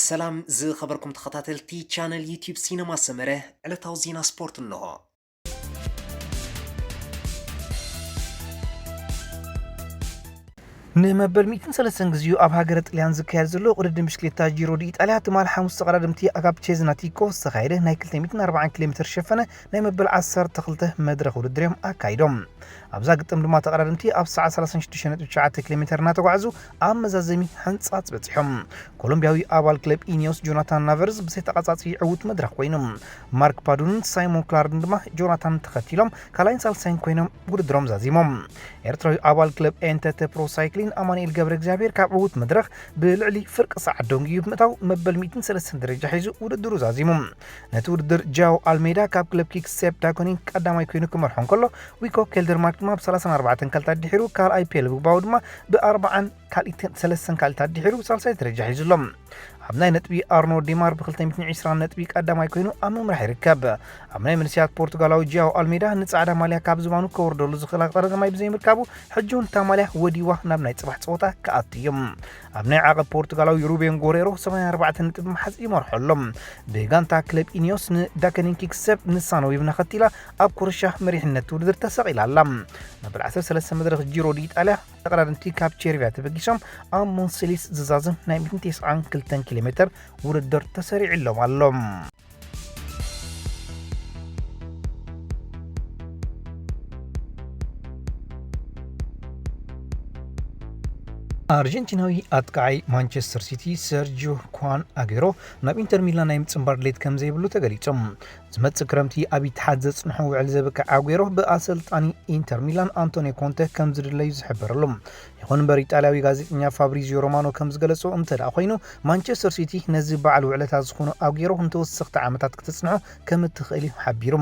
ሰላም ዝኸበርኩም ተኸታተልቲ ቻነል ዩቲዩብ ሲነማ ሰመረ፣ ዕለታዊ ዜና ስፖርት እንሆ። ንመበል ሚእትን ሰለስተን ግዜኡ ኣብ ሃገረ ጥልያን ዝካየድ ዘሎ ቅድድም ብሽክሌታ ጂሮ ዲ ኢጣልያ፣ ትማል ሓሙስ ተቐዳደምቲ ኣብ ቼዝናቲኮ ዝተኻየደ ናይ ክልተ ሚእትን ኣርባዓን ኪሎ ሜትር ዝሸፈነ ናይ መበል ዓሰርተ ክልተ መድረኽ ውድድር እዮም ኣካይዶም። ኣብዛ ግጥም ድማ ተቐዳደምቲ ኣብ ሰዓት ሰላሳን ሽዱሽተን ነጥቢ ትሽዓተ ኪሎ ሜትር እናተጓዕዙ ኣብ መዛዘሚ ሕንጻጽ በጺሖም። ኮሎምቢያዊ ኣባል ክለብ ኢኒዮስ ጆናታን ናቨርዝ ብሰይተቓጻጺ ዕዉት መድረኽ ኮይኑ። ማርክ ፓዱንን ሳይሞን ክላርድን ድማ ጆናታን ተኸቲሎም ካልኣይን ሳልሳይን ኮይኖም ውድድሮም ዛዚሞም። ኤርትራዊ ኣባል ክለብ ኤንተተ ፕሮ ሳይክሊን ኣማኑኤል ገብረ እግዚኣብሔር ካብ ዕዉት መድረኽ ብልዕሊ ፍርቂ ሰዓት ደንጊዩ ብምእታው መበል ሚእትን ሰለስተን ደረጃ ሒዙ ውድድሩ ዛዚሙ። ነቲ ውድድር ጃው ኣልሜዳ ካብ ክለብ ኪክ ሴፕ ዳኮኒን ቀዳማይ ኮይኑ ክመርሖ እንከሎ፣ ዊኮ ኬልደርማርክ ድማ ብ ሰላሳን ኣርባዕተን ካልታት ድሒሩ ካልኣይ፣ ፔለ ቡግባው ድማ ብ ኣርባዓን ካልኢትን ሰለስተን ካልታት ድሒሩ ሳልሳይ ደረጃ ሒዙ ኣሎ። ኣብ ናይ ነጥቢ ኣርኖ ዴማር ብ ክልተ ሚእትን ዕስራን ነጥቢ ቀዳማይ ኮይኑ ኣብ ምምራሕ ይርከብ። ኣብ ናይ መንእሰያት ፖርቱጋላዊ ጂያው ኣልሜዳ ንጻዕዳ ማልያ ካብ ዝባኑ ከወርደሉ ዝኽእል ኣጋጣሚ ብዘይምርካቡ፣ ሕጂ እውን እታ ማልያ ወዲዋ ናብ ናይ ጽባሕ ጸወታ ክኣቱ እዩ። ኣብ ናይ ዓቐብ ፖርቱጋላዊ ሩቤን ጎሬሮ ሰማንያን ኣርባዕተን ነጥቢ ብምሓዝ ይመርሖ ኣሎ። ብጋንታ ክለብ ኢኒዮስ ንዳከኒን ኪክሰፕ ንሳን ዌብን ኣኸቲላ ኣብ ኮረሻ መሪሕነት ውድድር ተሰቒላ ኣላ። መበል ዓሰርተ ሰለስተ መድረኽ ጂሮ ዲ ኢጣልያ ተቐዳደምቲ ካብ ቼርቪያ ተበጊሶም ኣብ ሞንሴሊስ ዝዛዘም ናይ ሚእትን ተስዓን ክልተን ኪሎ ሜትር ውድድር ተሰሪዑሎም ኣሎ። ኣርጀንቲናዊ ኣጥቃዓይ ማንቸስተር ሲቲ ሰርጂዮ ኳን ኣጌሮ ናብ ኢንተር ሚላን ናይ ምጽንባር ድሌት ከም ዘይብሉ ተገሊጹ። ዝመጽእ ክረምቲ ኣብ ኢትሓድ ዘጽንሖ ውዕል ዘብቅዕ ኣጌሮ ብኣሰልጣኒ ኢንተር ሚላን ኣንቶኒዮ ኮንተ ከም ዝድለዩ ዝሕበረሉ። ይኹን እምበር፣ ኢጣልያዊ ጋዜጠኛ ፋብሪዚዮ ሮማኖ ከም ዝገለጾ እንተ ደኣ ኮይኑ፣ ማንቸስተር ሲቲ ነዚ በዓል ውዕለታ ዝኾኖ ኣጌሮ ንተወሰኽቲ ዓመታት ክተጽንዖ ከም እትኽእል እዩ ሓቢሩ።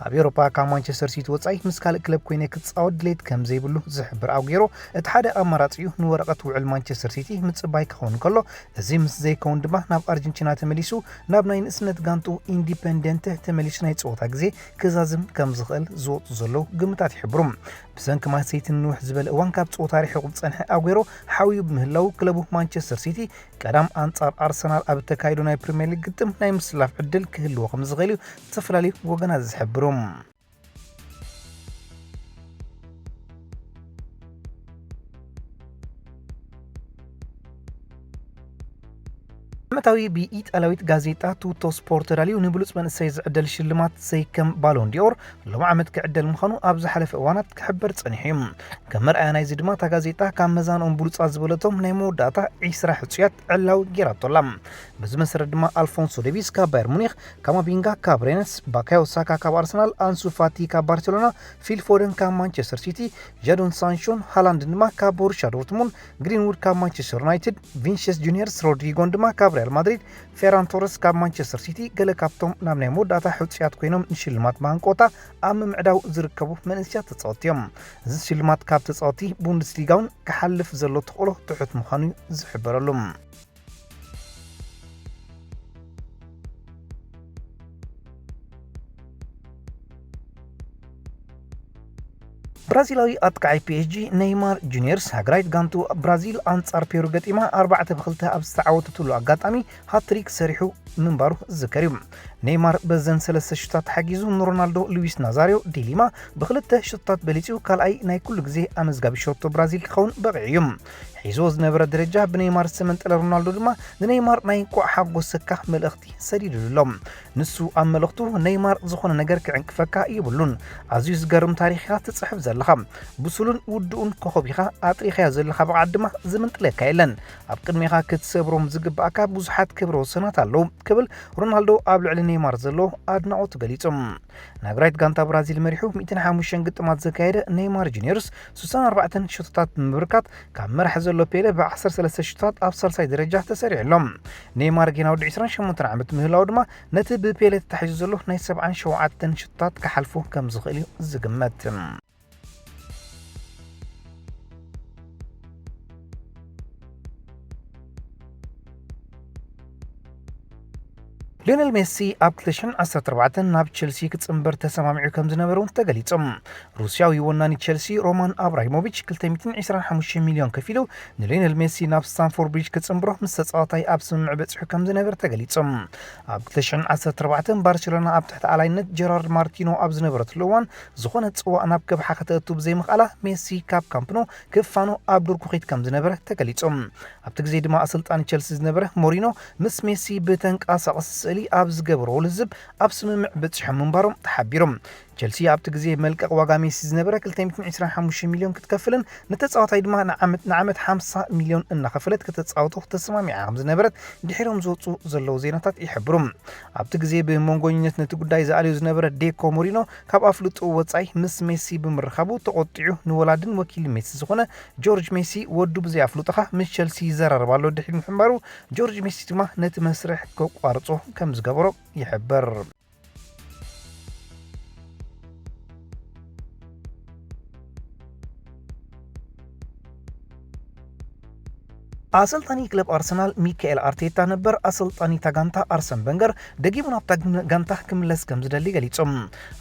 ኣብ ኤውሮፓ ካብ ማንቸስተር ሲቲ ወጻኢ ምስ ካልእ ክለብ ኮይነ ክጻወት ድሌት ከም ዘይብሉ ዝሕብር ኣጌሮ፣ እቲ ሓደ ኣማራጺኡ ንወረቐት ውዕል ማንቸስተር ሲቲ ምጽባይ ክኸውን ከሎ፣ እዚ ምስ ዘይከውን ድማ ናብ ኣርጀንቲና ተመሊሱ ናብ ናይ ንእስነት ጋንቱ ኢንዲፐንደንተ ተመሊሱ ናይ ጸወታ ግዜ ክዛዝም ከም ዝኽእል ዝወጹ ዘለዉ ግምታት ይሕብሩ። ብሰንኪ ማንሲቲ ንንውሕ ዝበለ እዋን ካብ ጸወታ ርሒቑ ዝጸንሐ ኣጉዌሮ ሓውዩ ብምህላዉ፣ ክለቡ ማንቸስተር ሲቲ ቀዳም ኣንጻር ኣርሰናል ኣብ እተካይዶ ናይ ፕሪምየር ሊግ ግጥም ናይ ምስላፍ ዕድል ክህልዎ ከም ዝኽእል እዩ ዝተፈላለዩ ወገናት ዝሕብሩ። ዓመታዊ ብኢጣልያዊት ጋዜጣ ቱቶ ስፖርት ተዳልዩ ንብሉጽ መንእሰይ ዝዕደል ሽልማት ዘይከም ባሎን ዲኦር ሎም ዓመት ክዕደል ምዃኑ ኣብ ዝሓለፈ እዋናት ክሕበር ጸኒሑ እዩ። ከም መርኣያ ናይዚ ድማ እታ ጋዜጣ ካብ መዛንኦም ብሉጻት ዝበለቶም ናይ መወዳእታ ዒስራ ሕጹያት ዕላዊ ጌራቶ ኣላ። በዚ መሰረት ድማ ኣልፎንሶ ዴቪስ ካብ ባየር ሙኒክ፣ ካማቪንጋ ካብ ሬንስ፣ ባካዮ ሳካ ካብ ኣርሰናል፣ ኣንሱ ፋቲ ካብ ባርሴሎና፣ ፊል ፎደን ካብ ማንቸስተር ሲቲ፣ ጃዶን ሳንሾን ሃላንድን ድማ ካብ ቦሩሺያ ዶርትሙንድ፣ ግሪንውድ ካብ ማንቸስተር ዩናይትድ፣ ቪንሽስ ጁኒየርስ ሮድሪጎን ድማ ካብ ሪያል ማድሪድ፣ ፌራን ቶረስ ካብ ማንቸስተር ሲቲ ገለ ካብቶም ናብ ናይ መወዳእታ ሕጹያት ኮይኖም ንሽልማት ብሃንቀውታ ኣብ ምምዕዳው ዝርከቡ መንእሰያት ተጻወትቲ እዮም። እዚ ሽልማት ካብ ተጻወትቲ ቡንደስሊጋ እውን ክሓልፍ ዘሎ ተኽእሎ ትሑት ምዃኑ እዩ ዝሕበረሉ። ብራዚላዊ ኣጥቃዓይ ፒ ኤስ ጂ ኔይማር ጁኒየርስ ሃገራዊት ጋንቱ ብራዚል ኣንጻር ፔሩ ገጢማ ኣርባዕተ ብክልተ ኣብ ዝተዓወተትሉ ኣጋጣሚ ሃትሪክ ሰሪሑ ምንባሩ ዝዝከር እዩ። ኔይማር በዘን ሰለስተ ሹታት ሓጊዙ ንሮናልዶ ሉዊስ ናዛሪዮ ዲሊማ ብክልተ ሹታት በሊጹ ካልኣይ ናይ ኩሉ ግዜ ኣመዝጋቢ ሸቶ ብራዚል ክኸውን በቒዑ እዩ። ሒዝዎ ዝነበረ ደረጃ ብኔይማር ዝተመንጠለ ሮናልዶ ድማ ንኔይማር ናይ እንቋዕ ሓጎሰካ መልእኽቲ ሰዲዱሉ ኣሎ። ንሱ ኣብ መልእኽቱ፣ ኔይማር ዝኾነ ነገር ክዕንቅፈካ የብሉን። ኣዝዩ ዝገርም ታሪኽ ኢኻ ትጽሕፍ ዘለኻ። ብሱልን ውዱእን ኮኾብ ኢኻ። ኣጥሪኻዮ ዘለኻ ብቕዓት ድማ ዝምንጥለካ የለን። ኣብ ቅድሜኻ ክትሰብሮም ዝግባእካ ብዙሓት ክብረ ወሰናት ኣለዉ ክብል ሮናልዶ ኣብ ልዕሊ ኔይማር ዘለዎ ኣድናቖቱ ገሊጹ። ናግራይት ጋንታ ብራዚል መሪሑ ሚእትን ሓሙሽተን ግጥማት ዘካየደ ኔይማር ጁኒየርስ ሱሳን ኣርባዕተን ሸቶታት ብምብርካት ካብ መራሕ ዘሎ ፔለ ብ ዓሰርተ ሰለስተ ሸቶታት ኣብ ሳልሳይ ደረጃ ተሰሪዑ ኣሎ። ኔይማር ጌና ወዲ ዕስራን ሸሞንተን ዓመት ምህላው ድማ ነቲ ብፔለ ተታሒዙ ዘሎ ናይ ሰብዓን ሸውዓተን ሸቶታት ክሓልፎ ከም ዝኽእል እዩ ዝግመት። ሊዮነል ሜሲ ኣብ ክልተ ሽሕን ዓሰርተ ኣርባዕተን ናብ ቸልሲ ክጽንበር ተሰማሚዑ ከም ዝነበረ እውን ተገሊጹ። ሩስያዊ ወናኒ ቸልሲ ሮማን ኣብራሂሞቪች ክልተ ሚእትን ዕስራን ሓሙሽተን ሚልዮን ከፊሉ ንሊዮነል ሜሲ ናብ ስታንፎርድ ብሪጅ ክጽንብሮ ምስ ተጻዋታይ ኣብ ስምምዕ በጺሑ ከም ዝነበረ ተገሊጹ። ኣብ ክልተ ሽሕን ዓሰርተ ኣርባዕተን ባርሴሎና ኣብ ትሕቲ ኣላይነት ጀራርድ ማርቲኖ ኣብ ዝነበረትሉ እዋን ዝኾነ ጽዋእ ናብ ከብሓ ከተእቱ ብዘይምኽኣላ ሜሲ ካብ ካምፕ ኑ ክፋኖ ኣብ ዱር ኩኺት ከም ዝነበረ ተገሊጹ። ኣብቲ ግዜ ድማ ኣሰልጣኒ ቸልሲ ዝነበረ ሞሪኖ ምስ ሜሲ ብተንቀሳቐሲ ስእሊ ኣብ ዝገበርዎ ልዝብ ኣብ ስምምዕ በጺሖም ምንባሮም ተሓቢሩ። ቸልሲ ኣብቲ ግዜ መልቀቕ ዋጋ ሜሲ ዝነበረ ክልተ ሚእትን ዕስራን ሓሙሽተን ሚልዮን ክትከፍልን ንተጻዋታይ ድማ ንዓመት ንዓመት ሓምሳ ሚልዮን እናኸፈለት ከተጻውቶ ተሰማሚዓ ከም ዝነበረት ድሒሮም ዝወጹ ዘለዉ ዜናታት ይሕብሩ። ኣብቲ ግዜ ብመንጎኝነት ነቲ ጉዳይ ዝኣልዮ ዝነበረ ዴኮ ሞሪኖ ካብ ኣፍልጦ ወጻኢ ምስ ሜሲ ብምርኻቡ ተቖጢዑ ንወላድን ወኪል ሜሲ ዝኾነ ጆርጅ ሜሲ ወዱ ብዘይ ኣፍልጦኻ ምስ ቸልሲ ይዘራረብ ኣሎ ድሒሩ ምሕንባሩ ጆርጅ ሜሲ ድማ ነቲ መስርሕ ከቋርጾ ከም ዝገበሮ ይሕበር። ኣሰልጣኒ ክለብ ኣርሰናል ሚካኤል ኣርቴታ ነበር ኣሰልጣኒ ታጋንታ ኣርሰን በንገር ደጊሙ ናብታ ጋንታ ክምለስ ከም ዝደሊ ገሊጹ።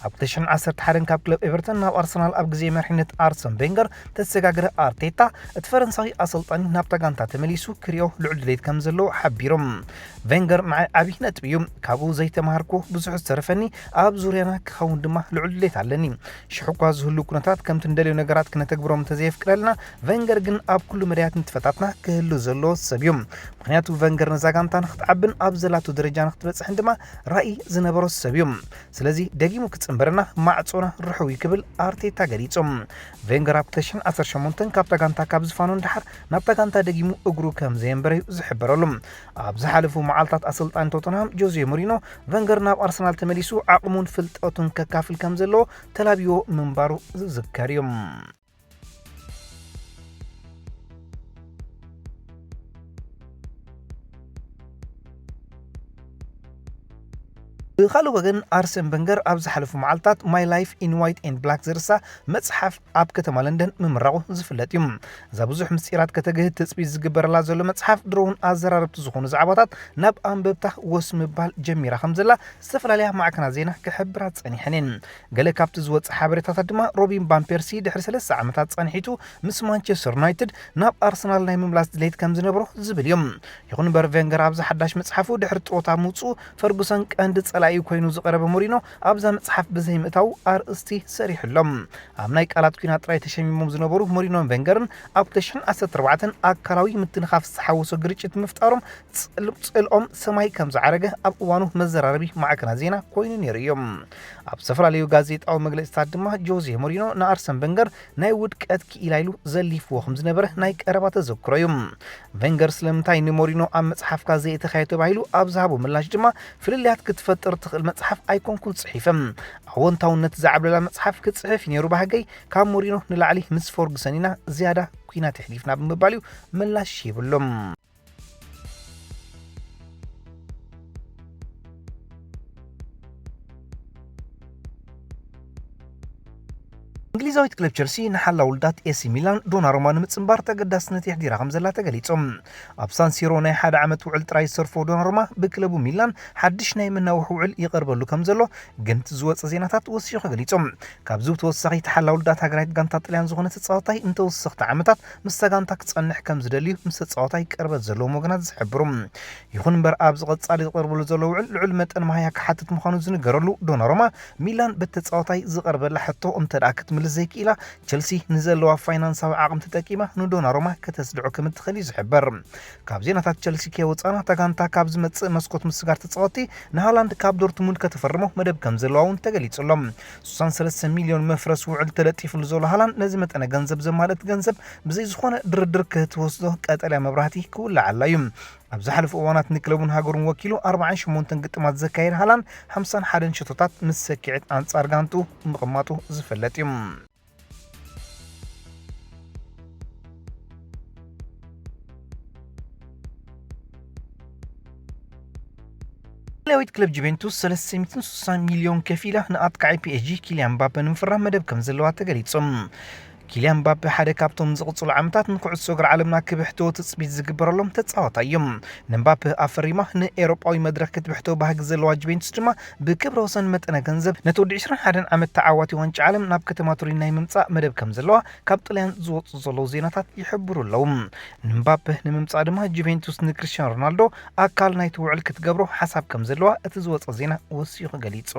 ኣብ ክልተ ሽሕን ዓሰርተ ሓደን ካብ ክለብ ኤቨርተን ናብ ኣርሰናል ኣብ ግዜ መሪሕነት ኣርሰን በንገር ተሰጋግረ ኣርቴታ እቲ ፈረንሳዊ ኣሰልጣኒ ናብታ ጋንታ ተመሊሱ ክሪኦ ልዑል ድሌት ከም ዘለዎ ሓቢሩ። ቬንገር ንዓይ ዓብዪ ነጥቢ እዩ። ካብኡ ዘይተማሃርኩ ብዙሕ ዝተረፈኒ ኣብ ዙርያና ክኸውን ድማ ልዑል ድሌት ኣለኒ። ሽሕ እኳ ዝህሉ ኩነታት ከምቲ እንደልዮ ነገራት ክነተግብሮም እንተዘየፍቅደልና ቬንገር ግን ኣብ ኩሉ መዳያት ንጥፈታትና ክህሉ ዘለዎ ሰብ እዩ። ምክንያቱ ቬንገር ነዛ ጋንታ ንክትዓብን ኣብ ዘላቶ ደረጃ ንክትበፅሕን ድማ ራእይ ዝነበሮ ሰብ እዩ። ስለዚ ደጊሙ ክፅንበረና ማዕፆና ርሑው እዩ ክብል ኣርቴታ ገሊፁ። ቬንገር ኣብ ክልተ ሽሕን ዓሰርተ ሸሞንተን ካብታ ጋንታ ካብ ዝፋኖ ንደሓር ናብታ ጋንታ ደጊሙ እግሩ ከም ዘየንበረ እዩ ዝሕበረሉ። ኣብ ዝሓለፉ መዓልታት ኣሰልጣኒ ቶተንሃም ጆዜ ሞሪኖ ቨንገር ናብ ኣርሰናል ተመሊሱ ዓቕሙን ፍልጠቱን ከካፍል ከም ዘለዎ ተላብይዎ ምንባሩ ዝዝከር እዩ። ብኻልእ ወገን ኣርሰን ቨንገር ኣብ ዝሓለፉ መዓልታት My Life in White and Black ዝርሳ መጽሓፍ ኣብ ከተማ ለንደን ምምራቑ ዝፍለጥ እዩ። እዛ ብዙሕ ምስጢራት ከተግህድ ትጽቢት ዝግበረላ ዘሎ መጽሓፍ ድሮ እውን ኣዘራረብቲ ዝኾኑ ዛዕባታት ናብ ኣንበብታ ወስ ምባል ጀሚራ ከም ዘላ ዝተፈላለያ ማዕከናት ዜና ክሕብራ ጸኒሐን እየን። ገለ ካብቲ ዝወጽእ ሓበሬታታት ድማ ሮቢን ቫን ፐርሲ ድሕሪ ሰለስተ ዓመታት ጸንሒቱ ምስ ማንቸስተር ዩናይትድ ናብ ኣርሰናል ናይ ምምላስ ድሌት ከም ዝነበሮ ዝብል እዩ። ይኹን እምበር ቬንገር ኣብዚ ሓዳሽ መጽሓፉ ድሕሪ ጥሮታ ምውጽኡ ፈርጉሰን ቀንዲ ጸላኢኡ ኮይኑ ዝቐረበ ሞሪኖ ኣብዛ መጽሓፍ ብዘይምእታው ኣርእስቲ ሰሪሑ ኣሎ። ኣብ ናይ ቃላት ኲናት ጥራይ ተሸሚሞም ዝነበሩ ሞሪኖን ቬንገርን ኣብ ክልተ ሽሕን ዓሰርተ ኣርባዕተን ኣካላዊ ምትንኻፍ ዝተሓወሶ ግርጭት ምፍጣሮም ጽል- ጽልኦም ሰማይ ከም ዝዓረገ ኣብ እዋኑ መዘራረቢ ማዕከናት ዜና ኮይኑ ነይሩ እዩ። ኣብ ዝተፈላለዩ ጋዜጣዊ መግለጺታት ድማ ጆዜ ሞሪኖ ንኣርሰን ቨንገር ናይ ውድቀት ክኢላ ኢሉ ዘሊፍዎ ከም ዝነበረ ናይ ቀረባ ተዘክሮ እዩ። ቨንገር ስለምንታይ ንሞሪኖ ኣብ መጽሓፍካ ዘየእተኻዮ ተባሂሉ ኣብ ዝሃቦ ምላሽ ድማ ፍልልያት ክትፈጥር ትኽእል መጽሓፍ ኣይኮንኩን ጽሒፈ። ኣወንታውነት ዝዓብለላ መጽሓፍ ክጽሕፍ እዩ ነይሩ ባህገይ፣ ካብ ሞሪኖ ንላዕሊ ምስ ፈርጉሰን ኢና ዝያዳ ኲናት የሕሊፍና ብምባል እዩ ምላሽ ሂብሎም። እንግሊዛዊት ክለብ ቸልሲ ንሓላ ውልዳት ኤሲ ሚላን ዶናሩማ ንምጽንባር ተገዳስነት የሕዲራ ከም ዘላ ተገሊጹ። ኣብ ሳንሲሮ ናይ ሓደ ዓመት ውዕል ጥራይ ዝሰርፎ ዶናሩማ ብክለቡ ሚላን ሓድሽ ናይ መናውሒ ውዕል ይቐርበሉ ከም ዘሎ ግንት ዝወጸ ዜናታት ወሲኹ ገሊጹ። ካብዚ ብተወሳኺ ተሓላ ውልዳት ሃገራዊት ጋንታ ጥልያን ዝኾነ ተጻዋታይ ንተወሰኽቲ ዓመታት ምስታ ጋንታ ክጸንሕ ከም ዝደልዩ ምስ ተጻዋታይ ቅርበት ዘለዎም ወገናት ዝሕብሩ። ይኹን እምበር ኣብዚ ቀጻሊ ዝቐርበሉ ዘሎ ውዕል ልዑል መጠን መሃያ ክሓትት ምዃኑ ዝንገረሉ ዶናሩማ ሚላን በቲ ተጻዋታይ ዝቐርበላ ሕቶ እንተ ደኣ ክትምልስ ዘይክኢላ ቸልሲ ንዘለዋ ፋይናንሳዊ ዓቕሚ ተጠቂማ ንዶናሩማ ከተስድዖ ከም እትኽእል እዩ ዝሕበር። ካብ ዜናታት ቸልሲ ከይወጻና እታ ጋንታ ካብ ዝመጽእ መስኮት ምስጋር ተጻወቲ ንሃላንድ ካብ ዶርትሙንድ ከተፈርሞ መደብ ከም ዘለዋ እውን ተገሊጹ ኣሎ። ስሳን ሰለስተ ሚልዮን መፍረስ ውዕል ተለጢፉሉ ዘሎ ሃላንድ ነዚ መጠነ ገንዘብ ዘማልእት ገንዘብ ብዘይ ዝኾነ ድርድር ክትወስዶ ቀጠልያ መብራህቲ ክውልዓላ እዩ። ኣብ ዝሓለፉ እዋናት ንክለቡን ሃገሩን ወኪሉ ኣርባዓን ሸሞንተን ግጥማት ዘካየደ ሃላንድ ሓምሳን ሓደን ሸቶታት ምስ ሰኪዐት ኣንጻር ጋንቱ ምቕማጡ ዝፍለጥ እዩ። ኢጣልያዊት ክለብ ጁቬንቱስ ሰለስተ ሚእትን ስሳን ሚልዮን ከፊላ ንኣጥቃዒ ፒ ኤስ ጂ ኪልያን ምባፔ ንምፍራም መደብ ከም ዘለዋ ተገሊጹ። ኪልያን ምባፔ ሓደ ካብቶም ዝቕጽሉ ዓመታት ንኩዕሶ እግሪ ዓለምና ክብሕትዎ ትጽቢት ዝግበረሎም ተጻዋታይ እዮም። ንምባፔ ኣፈሪማ ንኤውሮጳዊ መድረኽ ክትብሕቶ ባህጊ ዘለዋ ጁቬንቱስ ድማ ብክብረ ወሰን መጠነ ገንዘብ ነቲ ወዲ ዕስራን ሓደን ዓመት ተዓዋቲ ዋንጫ ዓለም ናብ ከተማ ቱሪን ናይ ምምጻእ መደብ ከም ዘለዋ ካብ ጥልያን ዝወጹ ዘለዉ ዜናታት ይሕብሩ ኣለዉ። ንምባፔ ንምምጻእ ድማ ጁቬንቱስ ንክሪስቲያኖ ሮናልዶ ኣካል ናይቲ ውዕል ክትገብሮ ሓሳብ ከም ዘለዋ እቲ ዝወጸ ዜና ወሲኹ ገሊጹ።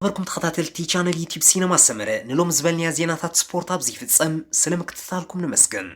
ነበርኩም ተኸታተልቲ ቻነል ዩቲዩብ ሲነማ ሰመረ፣ ንሎም ዝበልንያ ዜናታት ስፖርት ኣብዚ ይፍጸም። ስለምክትታልኩም ንመስገን።